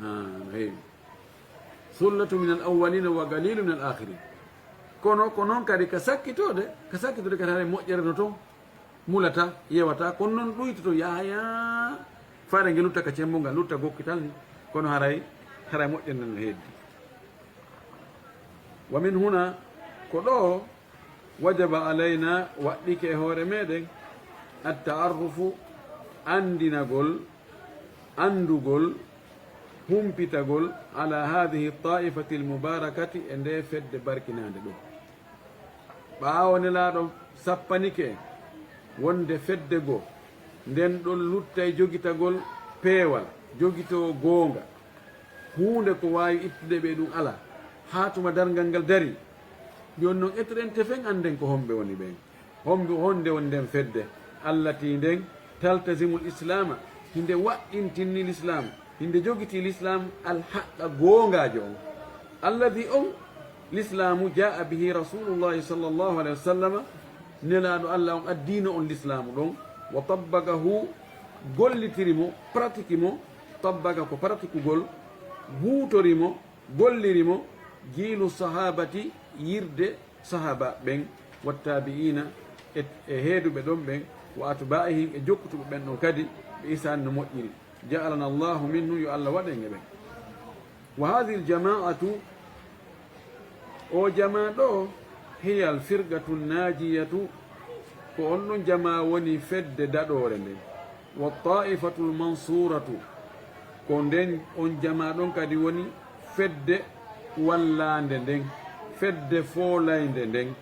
Ah, no heewi. Sullatu min al awwalina wa qalilu min al akhirin. Kono ko noon kadi ka sakkitoode, ka sakkitoode kadi haray moƴƴere no toon, mulata, yewata, kono noon ɗuytoto, yahaya, fare nge lutta ka cemmbo ngal, lutta gokkital ni, kono haray, haray moƴƴere nden no heddi. Wa min huna, ko ɗo, wajaba alayna, waɗɗike e hoore meɗen, at-ta'arrufu, anndinagol, anndugol, humpitagol, ala hadihi taifati almubarakati, e nde fedde barkinaande ɗo. Ɓaawo Nelaaɗo sappanike en wonde fedde goo, nden ɗon luttay jogitagol peewal, jogitoo goonga. Huunde ko waawi ittude ɓe ɗum alaa, haa tuma darngal ngal darii. Jooni non, ettoɗen tefen, annden ko homɓe woni ɓen. Homɓe, honde woni nden fedde? Allati nden, taltazimul islaama, hinde waɗɗintinni lislaam, hinde jogitii lislaam alhaqa goongaajo on. Alladi on, lislaamu, jaa bihi rasulullahi sallallahu alayhi wa sallama, Nelaaɗo Allah on addiino on lislaamu ɗon, wa tabbagahu, gollitiri mo, pratiki mo, tabbaga ko pratikugol, huutori mo, golliri mo, jiilu sahabati, yirde sahaba ɓen, wattabi'ina, e, e heeduɓe ɗon ɓen, wa atba'ihim, e jokkutuɓe ɓen ɗon kadi, ɓe ihsan no moƴƴiri. Ja'alana Allahu minhum, yo Allah waɗ en e ɓen. Wa hadhihi al-jama'atu, o jamaa ɗo, hiya al-firqatu najiyatu, ko on ɗon jamaa woni fedde daɗoore nden. Wa ta'ifatul mansuratu, ko nden on jamaa ɗon kadi woni fedde wallaande nden, fedde foolaynde nden.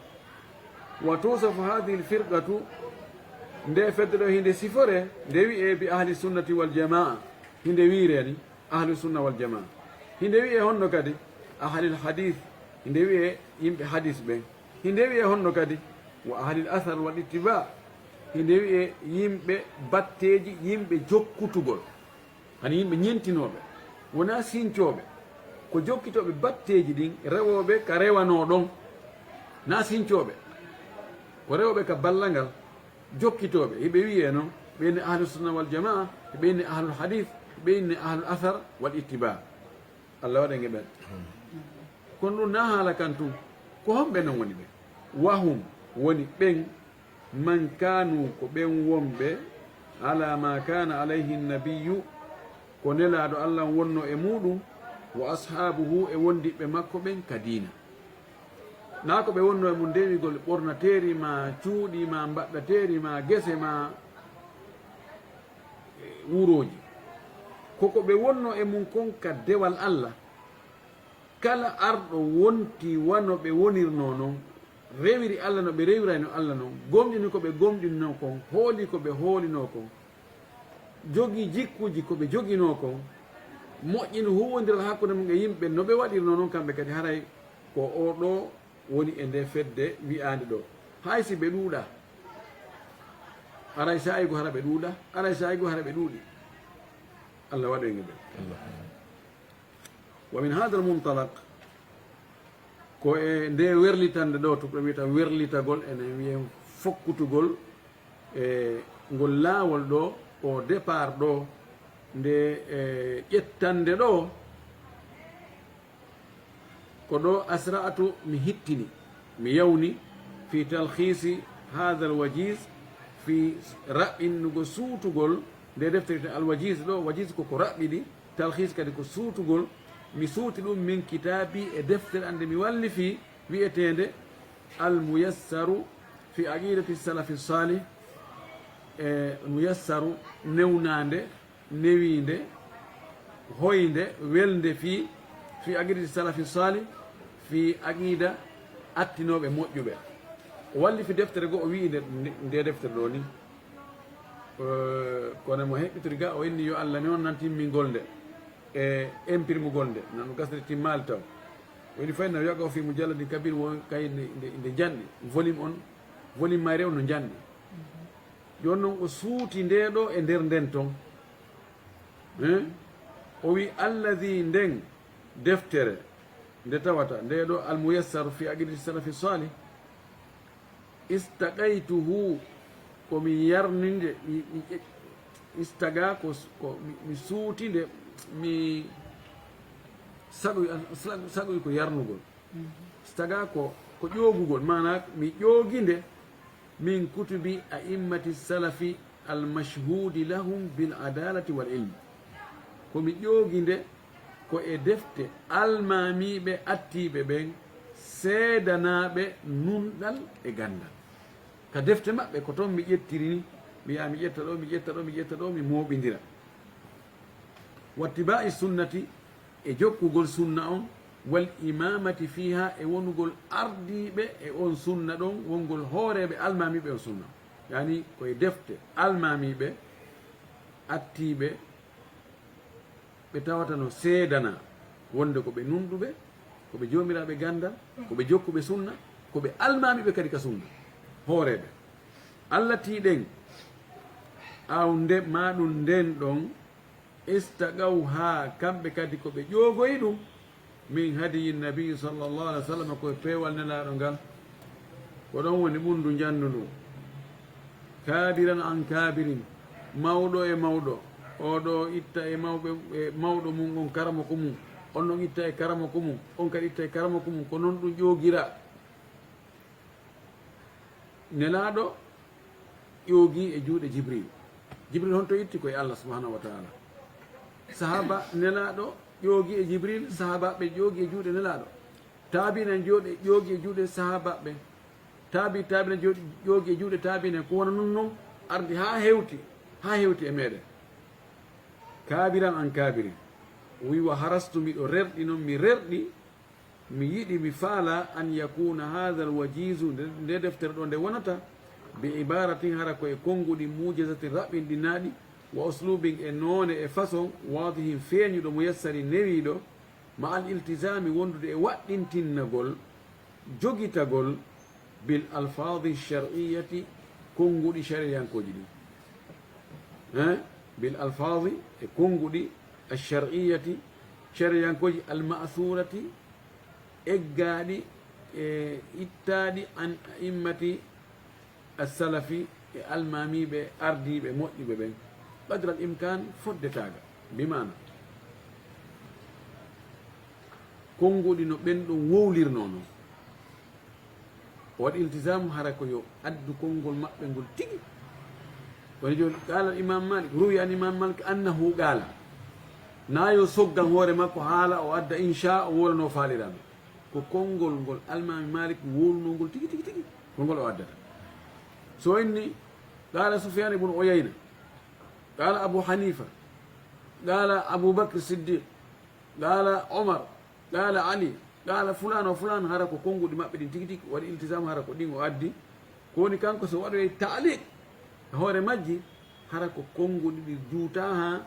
Wa tusafu hadhihi al-firqatu, nde fedde ɗo hinde sifore, nde wi'e bi ahli sunnati wal jamaa, hinde wi'ire ni ahlu sunna wal jamaa. Hinde wi'e honno kadi? Ahlil hadith, hinde wi'e yimɓe hadis ɓen. Hinde wi'e honno kadi? Wa ahlil athar wal ittiba, hinde wi'e yimɓe batteeji, yimɓe jokkutugol. Hani yimɓe ñentinooɓe, wonaa sincooɓe, ko jokkitooɓe batteeji ɗin, rewooɓe ka rewanoo ɗon, naa sincooɓe, ko rewooɓe ka ballal ngal, jokkitooɓe, hiɓe wi'e non, ɓe inni ahlu sunna wal jamaa, hiɓe inni ahlul hadith, hiɓe inni ahlul athar wal ittiba. Allah waɗa nge ɓen. Kono ɗum na haala kan tun, ko homɓe non woni ɓe? Wahum woni ɓen, man kanu, ko ɓen wonɓe, ala ma kana alayhi nabiyyu, ko Nelaaɗo Allah on wonno e muɗum, wa ashabuhu, e wondiɓɓe makko ɓen ka diina. Na ko ɓe wonno e mum dewigol ɓornateeri ma cuuɗi ma mbaɗɗateeri ma gese ma, e, wurooji. Ko ko ɓe wonno e mum kon ka dewal Allah. Kala arɗo wonti wano ɓe wonirnoo non, rewiri Allah no ɓe rewirayno Allah non, gomɗini ko ɓe gomɗinnoo kon, hooli ko ɓe hoolinoo kon, jogii jikkuuji ko ɓe joginoo kon, moƴƴini huuwondiral hakkunde mum e yimɓe no ɓe waɗirnoo non, kamɓe kadi haray ko oo ɗoo woni e ndee fedde wi'aande ɗoo. Hay si ɓe ɗuuɗaa, haray saa'i goo hara ɓe ɗuuɗaa, haray saa'i goo hara ɓe ɗuuɗi. Allah waɗu en e ɓen. Wa min hadal muntalaq, ko e nde werlitande ɗo, to ɓe wiyata werlitagol, enen wiyen fokkutugol e ngol laawol ɗo, o départ ɗo, nde e ƴettande ɗo, ko ɗo asra'atu mi hittini, mi yawni fi talkhisi hadal wajiz, fi raɓɓinnugo suutugol nde deftere. Al wajiz ɗo, wajiz ko ko raɓɓiɗi, talkhis kadi ko suutugol. Mi suuti ɗum min kitaabi e deftere an nde mi wallifii wi'eteende Al Muyassaru fi Aqidati Salafi Salih, e Muyassaru newnaande, newiinde, hoynde, welnde fii, fi Aqidati Salafi Salih, fii aqida attinooɓe moƴƴuɓe. O wallifi deftere goo, o wi'i nde, nde deftere ɗo ni. Eh, kono mo heɓɓitori ga, o inni yo Allah newnan timmingol nde e imprimugol nde, nano gasde timmaali taw. O inni fa innahu yaqa'u fi mujalladin kabir, won kay nde, nde, nde njanɗi, volume on, volume mayre on no njanɗi. Jooni non o suuti nde ɗo e nder nden ton. Eh? O wi alladhi nden deftere nde tawata nde ɗo Al Muyassar fi Aqidati Salafi Salih. Istaqaytuhu, ko mi yarninde, mi, mi, istaga ko, ko mi, mi suutinde, mi saɗoy, saɗoy ko yarnugol. Istaga ko Ko ƴoogugol, maanaa mi ƴoogi nde min kutubi a'immati salafi al-mashhuudi lahum bil adaalati wal ilm. Ko mi ƴoogi nde ko e defte almaamiiɓe attiiɓe ɓen, seedanaaɓe nunɗal e ganndal. Ka defte maɓɓe, ko toon mi ƴettiri ni, mi yaha mi ƴetta ɗo, mi ƴetta ɗo, mi ƴetta ɗo, mi mooɓindira. Wattibaa'i sunnati, e jokkugol sunna on, wal imaamati fiihaa, e wonugol ardiiɓe e on sunna ɗon, wongol hooreeɓe almaamiiɓe on sunna. Yaani, ko e defte almaamiiɓe attiiɓe ɓe tawata no seedana wonde ko ɓe nunɗuɓe, ko ɓe joomiraaɓe ganndal, ko ɓe jokkuɓe sunna, ko ɓe almaamiiɓe kadi ka sunna, hooreeɓe. Allatii ɗen, aw nde, maa ɗum nden ɗon, istaqawhaa, kamɓe kadi ko ɓe ƴoogoyi ɗum, min hadiyi nabi sallallahu alaihi wasallam, ko e peewal Nelaaɗo ngal. Ko ɗon woni ɓunndu njanndu ndu. Kaabiran an kaabirin, mawɗo e mawɗo, oo ɗo itta e mawɓe, e mawɗo mum on, karamoko mum, on ɗon itta e karamoko mum, on kadi itta e karamoko mum, ko non ɗum ƴoogiraa. Nelaaɗo ƴoogi e juuɗe Jibril. Jibril honto itti? Ko e Allah subhanahu wa ta'ala. Sahaaba Nelaaɗo ƴoogi e Jibril, sahaabaaɓe ƴoogi e juuɗe Nelaaɗo. Taabiina en jooɗe, ƴoogi e juuɗe sahaabaaɓe. Taabi, taabiina jooɗi, ƴoogi e juuɗe taabiina en. Ko wona non non ardi haa hewti, haa hewti e meɗen. Kaabiran an kaabirin. O wi, wa harastu, miɗo rerɗi non, mi rerɗi, mi yiɗi, mi faala, an yakuna hadha alwajizu, nde, nde deftere ɗo nde wonata, bi ibaratin, hara ko e konnguɗi, mujazatin, raɓɓinɗinaaɗi, wa uslubin, e noone, e façon, wadihin, feeñuɗo, muyassarin, newiiɗo, ma al iltizami, wondude e waɗɗintinnagol, jogitagol, bil alfaadi shar'iyyati, konnguɗi shariyankooji ɗin. Hein? Bil alfaadi, e konnguɗi, ash-shar'iyyati, shariyankooji, al ma'thurati, eggaaɗi e ittaaɗi an a'immati as-salafi, e almaamiiɓe ardiiɓe moƴƴuɓe ɓen, qadra al imkaan, fodde taaga. Bi maana, konnguɗi no ɓen ɗon wowlirnoo non. O waɗi iltisaamu hara ko yo addu konngol maɓɓe ngol tigi. Woni jooni, qaala al imam Malik, ruwi an imam Malik annahu qaala. Na yo soggan hoore makko haala, o adda insha, o wowla no faaliraano. Ko konngol ngol almaami Malik wowlunoo ngol tigi, tigi, tigi, ko ngol o addata. So inni, qaala Sufyaan ibn Uyayna, qaala Abu Hanifa, qaala Abu Bakr Siddiq, qaala Omar, qaala Ali, qaala fulaan wa fulaan, hara ko konnguɗi maɓɓe ɗin tigi tigi, o waɗi iltisaamu, hara ko ɗin o addi. Ko woni kanko, so waɗoyi taaliq e hoore majji, hara ko konnguɗi ɗi juutaa haa,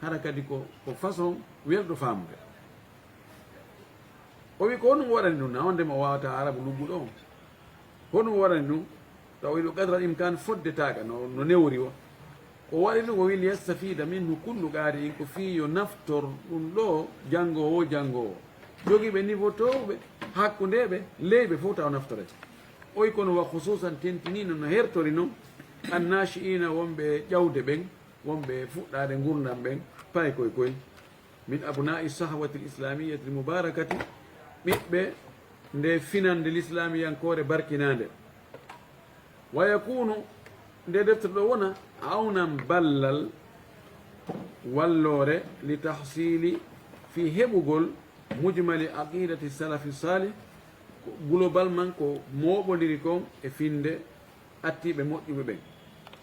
hara kadi ko, ko façon welɗo faamude. O wi, ko honɗum waɗani ɗum? Na wonde mo waawata arabu lugguɗo on. Honɗum waɗani ɗum? Taw iɗo qadral imkaan fodde taaga no, no newori o. Ko waɗi ɗum, o wi, liyastafida minhu kullu qaari'in, ko fii yo naftor ɗum ɗo janngoowo, janngoowo. Jogiiɓe niveau toowɓe, hakkundeeɓe, leyɓe fof taw naftoray. Oy kono wa khususan tentiniino no hertori non, annashi'ina wonɓe ƴawde ɓen, wonɓe fuɗɗaade ngurndan ɓen, pay koy koy. Min abnaa'i sahwati l-islaamiyyati l-mubaarakati, ɓiɓɓe nde finande lislaamiyankoore barkinaande. Wa yakuunu, nde deftere ɗo wona, awnan ballal, walloore, li tahsiili, fii heɓugol, mujmali aqiidati salafi saalih, ko global man ko mooɓondiri kon e finde, attiiɓe moƴƴuɓe ɓen.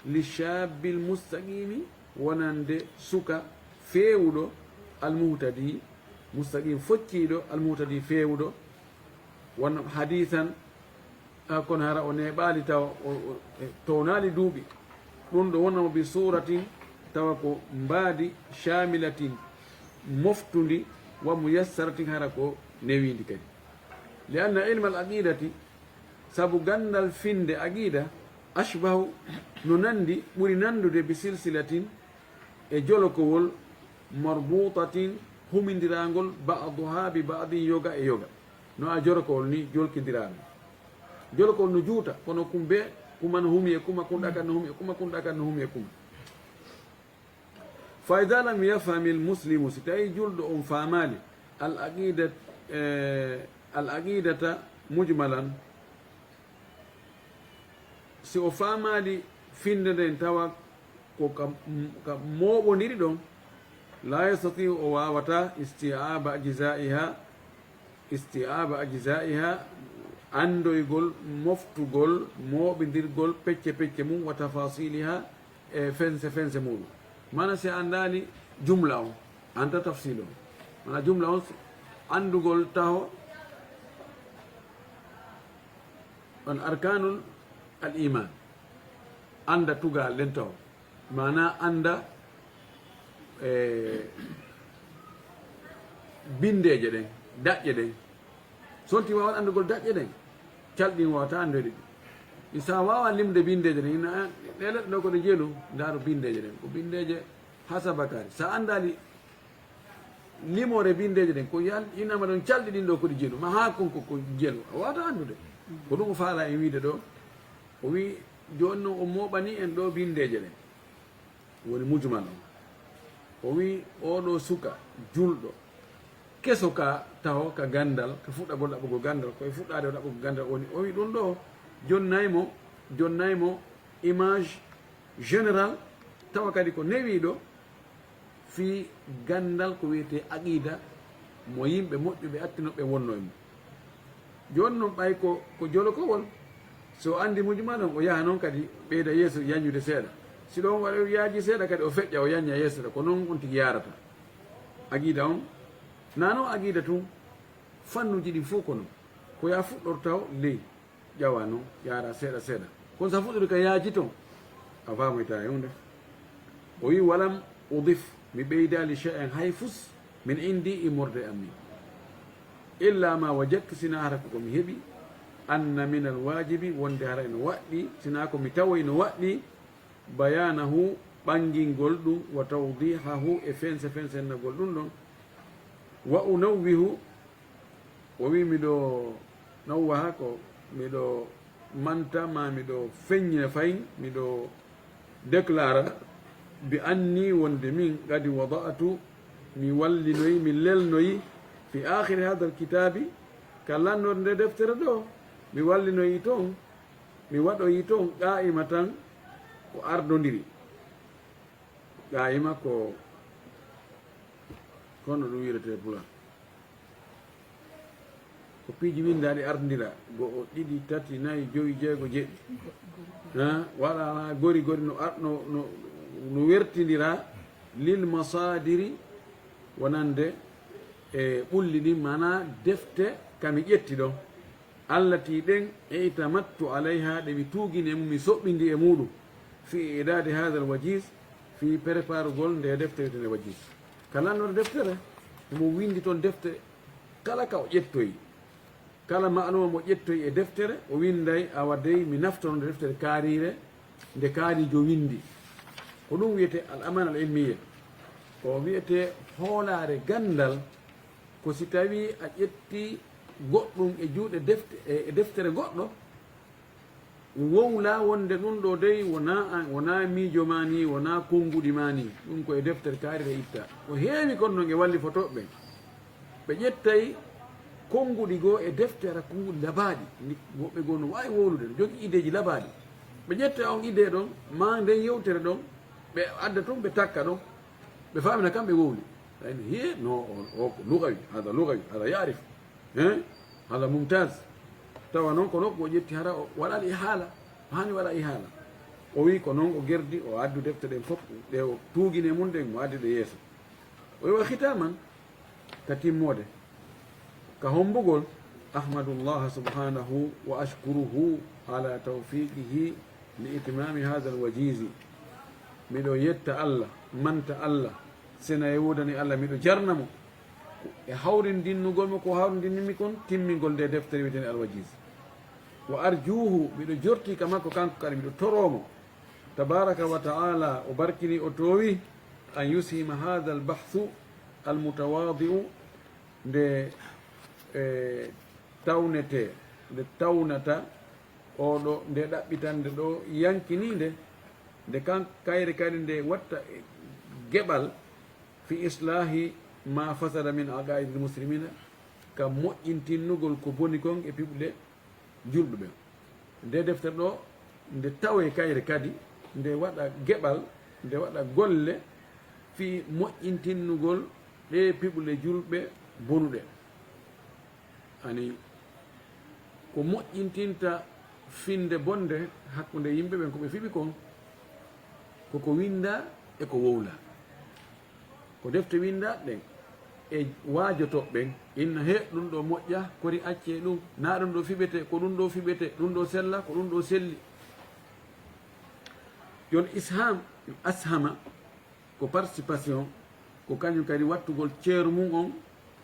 Li shaabbil mustaqiimi, wonande suka feewuɗo, almuhtadi, mustaqim focciiɗo, almuhtadi feewuɗo. Won hadiisan, a, kono hara o neeɓaali tawa, o, o, e, townaali duuɓi. Ɗum ɗo wonamo bi suuratin, tawa ko mbaadi, shaamilatin, moftundi, wa muyassaratin, hara ko newiindi kadi. Li anna ilma al aqidati, sabu ganndal finde aqida, ashbahu, no nanndi, ɓuri nanndude, bi silsilatin, e jolokowol, marbuutatin, humindiraangol, ba'duha bi ba'din, yoga e yoga. No a jolokowol ni jolkindiraa non. Jolokowol no juuta, kono kumbe, kuma no humi e kuma, kun ɗakan no humi e kuma, kun ɗakan no humi e kuma. Fa idha lam yafhami al muslimu, si tawi julɗo on faamaali, al aqida, eh, al aqidata, Mujmalan, si o faamaali finnde nden tawa ko ka, ka mooɓondiri ɗon, la yastati, o waawata isti'aba ajza'iha, isti'aba ajza'iha, anndoygol, moftugol, mooɓindirgol pecce pecce mum, wa tafasiliha, e fense fense muɗum. Mana si a anndaali jumla on, anta tafsil on. Mana jumla on, anndugol taho on arkanul al iman, annda tugal ɗen taho, mana annda, e, binndeeje ɗen, daƴƴe ɗen. Sonti wawan anndugol daƴƴe ɗen, calɗin wawata anndoyde ɗi. Isa wawa limde binndeeje ɗen, ina ɗe leɗɗe ɗo ko ɗe jelu, ndaaru binndeeje ɗen, ko binndeeje hasabakari. Sa anndaali limore binndeeje ɗen, ko yal-, inama ɗon calɗi ɗin ɗo ko ɗi jelu, ma haa kon ko, ko jelu, a wawata anndude. Ko ɗum o faala en wiide ɗo, o wi jooni noon o mooɓani en ɗo binndeeje ɗen. Woni mujmal on. O wi oɗo suka julɗo, keso ka taho ka ganndal, ka fuɗɗagol ɗaɓɓugol ganndal, ko e fuɗɗaade o ɗaɓɓugol ganndal woni. O wi ɗum ɗo jonnay mo, jonnay mo image général, tawa kadi ko newiiɗo fii ganndal ko wiyetee aqida mo yimɓe moƴƴuɓe attinooɓe wonno e mum. Jooni noon ɓay ko, ko jolokowol, so o anndi mujmal on, o yaha noon kadi ɓeyda yeeso yañude seeɗa. Si ɗon waɗa yaaji seeɗa kadi o feƴƴa, o yañña yeeso seeɗa, ko noon on tigi yaarata. Aqida on, na noon aqida tun, fannuji ɗin fof ko noon. Ko ya fuɗɗorta o ley, ƴawa noon, yaara seeɗa seeɗa. Kono sa fuɗɗori ka yaaji toon, a faamoyta e huunde. O wi, "Walam udif, mi ɓeydaali shay'an hay fus, min indi immorde am min. Illa ma wajadtu, sina hara ko ko mi heɓi, anna min al wajibi, wonde hara eno waɗɗi, sina ko mi tawoy no waɗɗi, bayanahu, ɓanngingol ɗum, wa tawdihahu, e fense fensennagol ɗum ɗon, wa unawwihu." O wi, miɗo nawwaha ko miɗo manta ma miɗo feññina fayin, miɗo déclara bi anni wonde min qad wada'tu, mi wallinoyi, mi lelnoyi fi akhiri hadha alkitabi, ka lannorde nde deftere ɗo, mi wallinoyi toon, mi waɗoyi toon qa'ima tan ko ardondiri. Qa'ima ko, kono ɗum wirete pula. Ko piiji winndaaɗi ardondira, go'o, ɗiɗi, tati, nayi, jowi, jeego, jeɗɗi. Ha, wala, wala, gori, gori no ar-, no, no, no wertindira lil masadiri wonande e ɓulli ɗin, mana defte kami ƴetti ɗon. Allati ɗen i'tamadtu alayha, ɗe mi tuugini e mum, mi soɓɓindi e muɗum. Fi i'dadi hadha al wajiz, fi preparugol nde deftere wiyetende wajiz. Ka lannoɗo deftere, omo winndi toon defte kala ka o ƴettoyi. Kala ma'luuma mo ƴettoyi e deftere, o winnday, awa dey mi naftoroo nde deftere kaariire, nde kaariijo winndi. Ko ɗum wiyetee al amaana al ilmiya. Ko wiyetee hoolaare ganndal, ko si tawii a ƴettii goɗɗum e juuɗe defte, e, e deftere goɗɗo, wowlaa wonde ɗum ɗo dey wonaa an, wonaa miijo maa nii, wonaa konnguɗi maa nii. Ɗum ko e deftere kaariire ittaa. Ko heewi kon noon e wallifotooɓe ɓen. Ɓe ƴettay konnguɗi goo e defte, hara konnguɗi labaaɗi. Ni woɓɓe goo no waawi wowlude, no jogii ideeji labaaɗi. Ɓe ƴetta on idee ɗon, maa nden yewtere ɗon, ɓe adda tun, ɓe takka ɗon. Ɓe faamina kam ɓe wowli. Tawi hiye, no, o, o ko lugawi, hada lugawi, hada yaarif. Hein? Hada mumtaz. Tawa noon ko nokku o ƴetti, hara o waɗaali ihaala. O haani waɗa ihaala. O wi ko noon o gerdi, o addu defte ɗen fof, ɗe o tuugini e mum ɗen, mo addi ɗe yeeso. O wi wa khitaman, ka timmoode, ka hommbugol, ahmadullaha subhanahu wa ashkuruhu ala tawfiqihi li itmami hadha al wajizi. Miɗo yetta Allah, manta Allah, sena e woodani Allah, miɗo jarna mo e hawrindinnugol mo ko hawrindinnimi kon, timmingol nde deftere wiyetende Al Wajiz. Wa arjuhu, miɗo jorti ka makko kanko kadi, miɗo toroo mo, tabaraka wa ta'ala, o barkini, o toowi, an yushima hadha al bahthu al mutawadi'u, nde, e, tawnete, nde tawnata oɗo, nde ɗaɓɓitande ɗo yankiniinde, nde kan kayre kadi nde watta geɓal fi islahi ma fasada min aqaidi al muslimina, ka moƴƴintinnugol ko boni kon e piɓle julɓe ɓen. Nde deftere ɗo, nde tawee kayre kadi, nde waɗa geɓal, nde waɗa golle fii moƴƴintinnugol ɗee piɓle julɓe bonuɗe. Ani ko moƴƴintinta finde bonde hakkunde yimɓe ɓen ko ɓe fiɓi kon, ko ko winndaa e ko wowlaa. Ko defte winndaaɗe ɗen e waajotooɓe ɓen, inna hee ɗum ɗo moƴƴa, kori accee ɗum, naa ɗum ɗo fiɓetee, ko ɗum ɗo fiɓetee, ɗum ɗo sella, ko ɗum ɗo selli. Jon isham, ashama, ko participation, ko kañum kadi wattugol ceeru mum on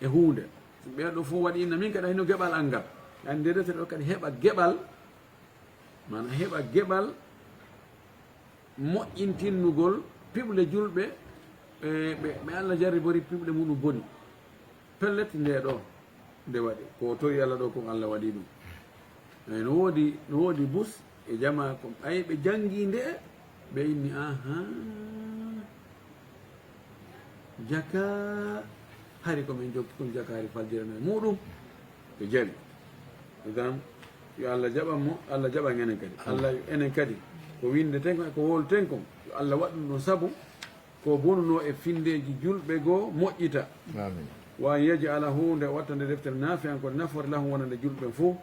e huunde. Ɓee ɗo fof waɗi inna min kadi hino geɓal an ngal. Anndede so ɗo kadi heɓa geɓal, maanaam heɓa geɓal moƴƴintinnugol piɓle julɓe, e ɓe, ɓe Allah jarribori piɓle muɗum boni. Pellet nde ɗo nde waɗi. Ko o tori Allah ɗo kon Allah waɗi ɗum. Eyi, no woodi, no woodi bus e jamaa ko ɓay ɓe janngi nde ɓe inni, aha, jaka, hari ko min jokki kon jaka hari faljira no e muɗum. Ɓe jaɓi. Gam yo Allah jaɓan mo, Allah jaɓan enen kadi. Allah yo enen kadi ko winndeten kon e ko wowleten kon, yo Allah waɗ ɗum ɗon sabu ko bonunoo e finndeeji julɓe goo moƴƴita. Amin. Wa an yaj'alahu, nde watta nde deftere naafi'an ko nafoore lahum wonande julɓe ɓen fof.